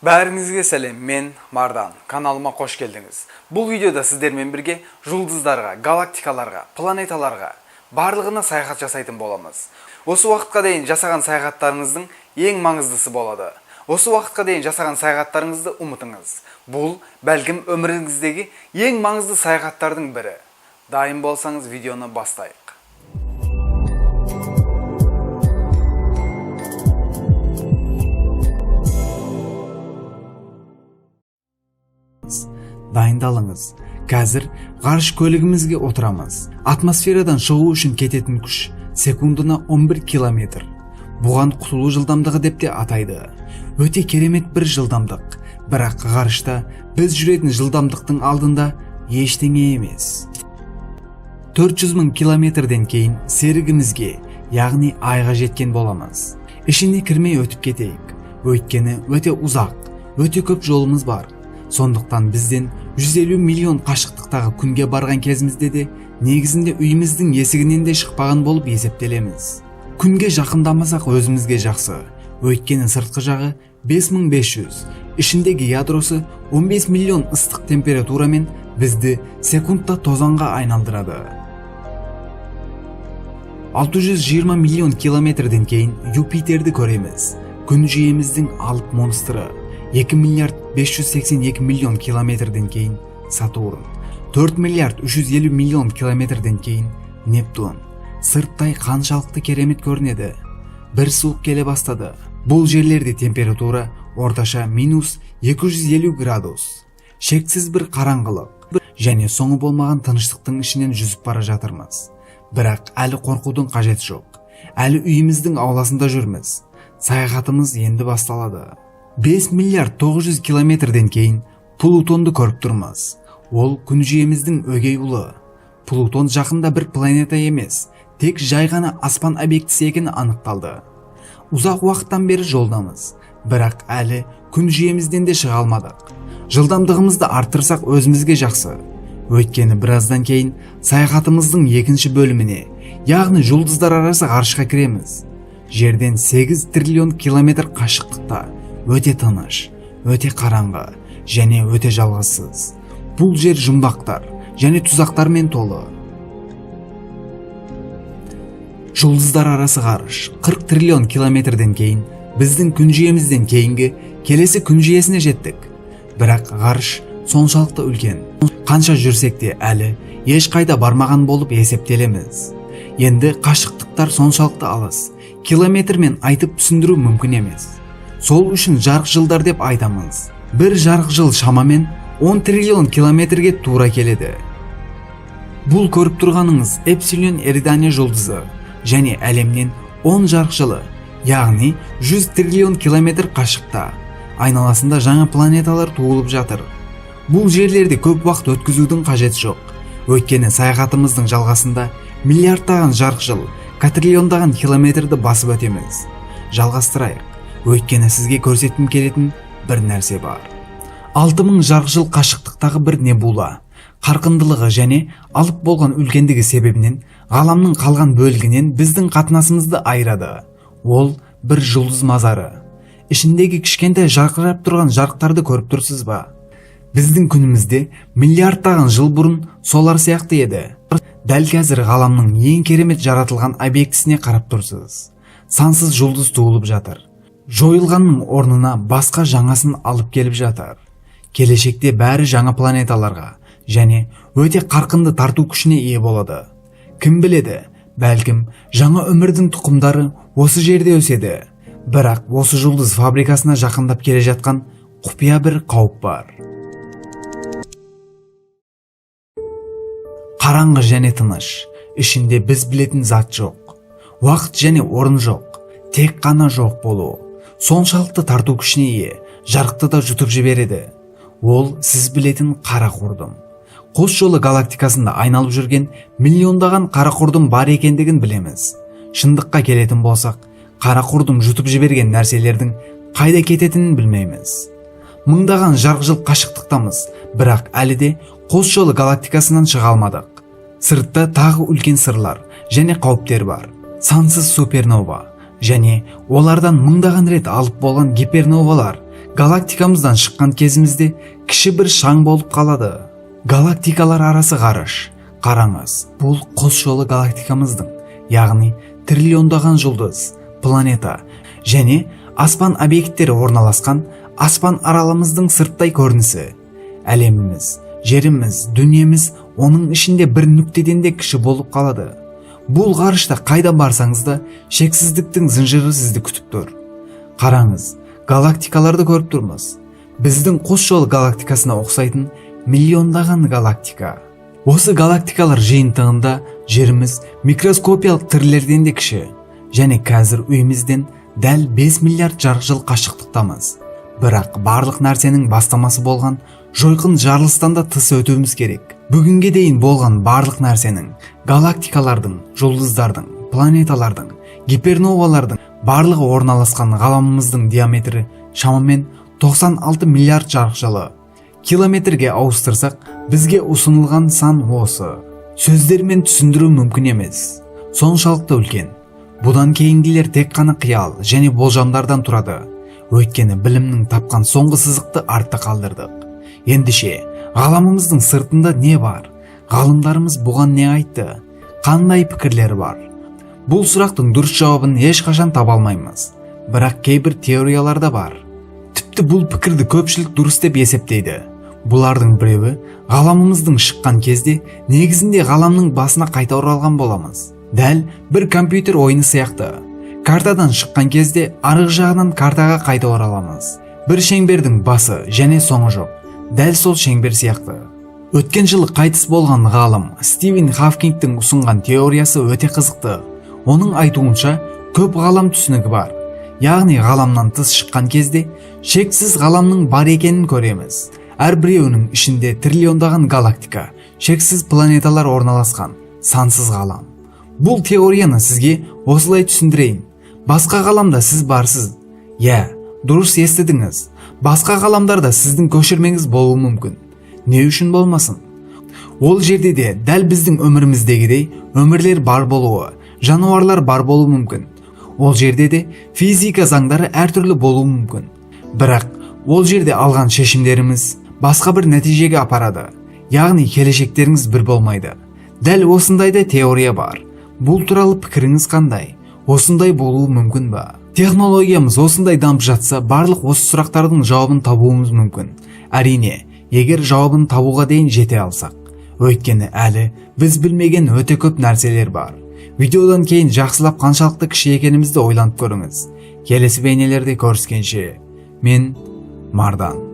Бәріңізге сәлем, мен Мардан. Каналыма қош келдіңіз. Бұл видеода сіздермен бірге жұлдыздарға, галактикаларға, планеталарға, барлығына саяхат жасайтын боламыз. Осы уақытқа дейін жасаған саяхаттарыңыздың ең маңыздысы болады. Осы уақытқа дейін жасаған саяхаттарыңызды ұмытыңыз. Бұл бәлкім өміріңіздегі ең маңызды саяхаттардың бірі. Дайын болсаңыз, видеоны бастайық. Дайындалыңыз. Қазір ғарыш көлігімізге отырамыз. Атмосферадан шығу үшін кететін күш секундына 11 километр. Бұған құтылу жылдамдығы деп те атайды. Өте керемет бір жылдамдық. Бірақ ғарышта біз жүретін жылдамдықтың алдында ештеңе емес. 400 мың километрден кейін серігімізге, яғни айға жеткен боламыз. Ішіне кірмей өтіп кетейік. Өйткені өте ұзақ, өте көп жолымыз бар. Сондықтан бізден 150 миллион қашықтықтағы күнге барған кезімізде де негізінде үйіміздің есігінен де шықпаған болып есептелеміз. Күнге жақындамасақ өзімізге жақсы. Өйткені сыртқы жағы 5500, ішіндегі ядросы 15 миллион ыстық температурамен бізді секундта тозаңға айналдырады. 620 миллион километрден кейін Юпитерді көреміз. Күн жүйеміздің алып монстры. 2 миллиард 582 миллион километрден кейін Сатурн. 4 миллиард 350 миллион километрден кейін Нептун. Сырттай қаншалықты керемет көрінеді. Бір суық келе бастады. Бұл жерлерде температура орташа минус 250 градус. Шексіз бір қараңғылық және соңы болмаған тыныштықтың ішінен жүзіп бара жатырмыз. Бірақ әлі қорқудың қажеті жоқ. Әлі үйіміздің ауласында жүрміз. Саяхатымыз енді басталады. 5 миллиард 900 километрден кейін Плутонды көріп тұрмыз. Ол күн жүйеміздің өгей ұлы. Плутон жақында бір планета емес, тек жай ғана аспан объектісі екені анықталды. Ұзақ уақыттан бері жолдамыз, бірақ әлі күн жүйемізден де шыға алмадық. Жылдамдығымызды арттырсақ өзімізге жақсы. Өйткені біраздан кейін саяхатымыздың екінші бөліміне, яғни жұлдыздар арасы ғарышқа кіреміз. Жерден 8 триллион километр қашықтықта өте тыныш, өте қараңғы және өте жалғызсыз. Бұл жер жұмбақтар және тұзақтармен толы. Жұлдыздар арасы ғарыш 40 триллион километрден кейін біздің күн жүйемізден кейінгі келесі күн жүйесіне жеттік. Бірақ ғарыш соншалықты үлкен. Қанша жүрсек те әлі ешқайда бармаған болып есептелеміз. Енді қашықтықтар соншалықты алыс, километрмен айтып түсіндіру мүмкін емес. Сол үшін жарық жылдар деп айтамыз. Бір жарық жыл шамамен 10 триллион километрге тура келеді. Бұл көріп тұрғаныңыз Эпсилон Эридани жұлдызы және әлемнен 10 жарық жылы, яғни 100 триллион километр қашықта. Айналасында жаңа планеталар туылып жатыр. Бұл жерлерде көп уақыт өткізудің қажеті жоқ. Өйткені саяхатымыздың жалғасында миллиардтаған жарық жыл, катриллиондаған километрді басып өтеміз. Жалғастырайық. Өйткені сізге көрсеткім келетін бір нәрсе бар. 6000 жарық жыл қашықтықтағы бір небула қарқындылығы және алып болған үлкендігі себебінен ғаламның қалған бөлігінен біздің қатынасымызды айырады. Ол бір жұлдыз мазары. Ішіндегі кішкентай жарқырап тұрған жарықтарды көріп тұрсыз ба? Біздің күнімізде миллиардтаған жыл бұрын солар сияқты еді. Дәл қазір ғаламның ең керемет жаратылған объектісіне қарап тұрсыз. Сансыз жұлдыз туылып жатыр. Жойылғанның орнына басқа жаңасын алып келіп жатыр. Келешекте бәрі жаңа планеталарға және өте қарқынды тарту күшіне ие болады. Кім біледі, бәлкім жаңа өмірдің тұқымдары осы жерде өседі. Бірақ осы жұлдыз фабрикасына жақындап келе жатқан құпия бір қауіп бар. Қараңғы және тыныш, ішінде біз білетін зат жоқ. Уақыт және орын жоқ, тек қана жоқ болу. Соншалықты тарту күшіне ие, жарықты да жұтып жібереді. Ол сіз білетін қара құрдым. Қос жолы галактикасында айналып жүрген миллиондаған қара құрдым бар екендігін білеміз. Шындыққа келетін болсақ, қара құрдым жұтып жіберген нәрселердің қайда кететінін білмейміз. Мыңдаған жарық жыл қашықтықтамыз, бірақ әлі де қос жолы галактикасынан шыға алмадық. Сыртта тағы үлкен сырлар және қауіптер бар. Сансыз супернова және олардан мыңдаған рет алып болған гиперновалар Галактикамыздан шыққан кезімізде кіші бір шаң болып қалады. Галактикалар арасы ғарыш. Қараңыз, бұл құс жолы галактикамыздың, яғни триллиондаған жұлдыз, планета және аспан объекттері орналасқан аспан аралымыздың сырттай көрінісі. Әлеміміз, жеріміз, дүниеміз оның ішінде бір нүктеден де кіші болып қалады. Бұл ғарышта қайда барсаңыз да шексіздіктің зынжыры сізді күтіп тұр. Қараңыз, галактикаларды көріп тұрмыз. Біздің құс жолы галактикасына ұқсайтын миллиондаған галактика. Осы галактикалар жиынтығында жеріміз микроскопиялық тірілерден де кіші және қазір үйімізден дәл 5 миллиард жарық жыл қашықтықтамыз. Бірақ барлық нәрсенің бастамасы болған жойқын жарылыстан да тыс өтуіміз керек. Бүгінге дейін болған барлық нәрсенің, галактикалардың, жұлдыздардың, планеталардың, гиперновалардың барлығы орналасқан ғаламымыздың диаметрі шамамен 96 миллиард жарық жылы. Километрге ауыстырсақ, бізге ұсынылған сан осы. Сөздермен түсіндіру мүмкін емес. Соншалықты үлкен. Бұдан кейінгілер тек қана қиял және болжамдардан тұрады. Өйткені білімнің тапқан соңғы сызықты артта қалдырдық. Ендеше, ғаламымыздың сыртында не бар? Ғалымдарымыз бұған не айтты? Қандай пікірлері бар? Бұл сұрақтың дұрыс жауабын ешқашан таба алмаймыз. Бірақ кейбір теориялар да бар. Тіпті бұл пікірді көпшілік дұрыс деп есептейді. Бұлардың біреуі ғаламымыздың шыққан кезде негізінде ғаламның басына қайта оралған боламыз. Дәл бір компьютер ойыны сияқты. Картадан шыққан кезде арғы жағынан картаға қайта ораламыз. Бір шеңбердің басы және соңы жоқ. Дәл сол шеңбер сияқты. Өткен жылы қайтыс болған ғалым Стивен Хавкингтің ұсынған теориясы өте қызықты. Оның айтуынша, көп ғалам түсінігі бар. Яғни ғаламнан тыс шыққан кезде шексіз ғаламның бар екенін көреміз. Әрбіреуінің ішінде триллиондаған галактика, шексіз планеталар орналасқан сансыз ғалам. Бұл теорияны сізге осылай түсіндірейін. Басқа ғаламда сіз барсыз. Иә, дұрыс естідіңіз. Басқа ғаламдарда сіздің көшірмеңіз болуы мүмкін. Не үшін болмасын? Ол жерде де дәл біздің өміріміздегідей өмірлер бар болуы, жануарлар бар болуы мүмкін. Ол жерде де физика заңдары әртүрлі болуы мүмкін. Бірақ ол жерде алған шешімдеріміз басқа бір нәтижеге апарады. Яғни келешектеріңіз бір болмайды. Дәл осындай да теория бар. Бұл туралы пікіріңіз қандай? Осындай болуы мүмкін ба? Технологиямыз осындай дамып жатса, барлық осы сұрақтардың жауабын табуымыз мүмкін. Әрине, егер жауабын табуға дейін жете алсақ. Өйткені әлі біз білмеген өте көп нәрселер бар. Видеодан кейін жақсылап қаншалықты кіші екенімізді ойланып көріңіз. Келесі бейнелерде көріскенше, мен Мардан.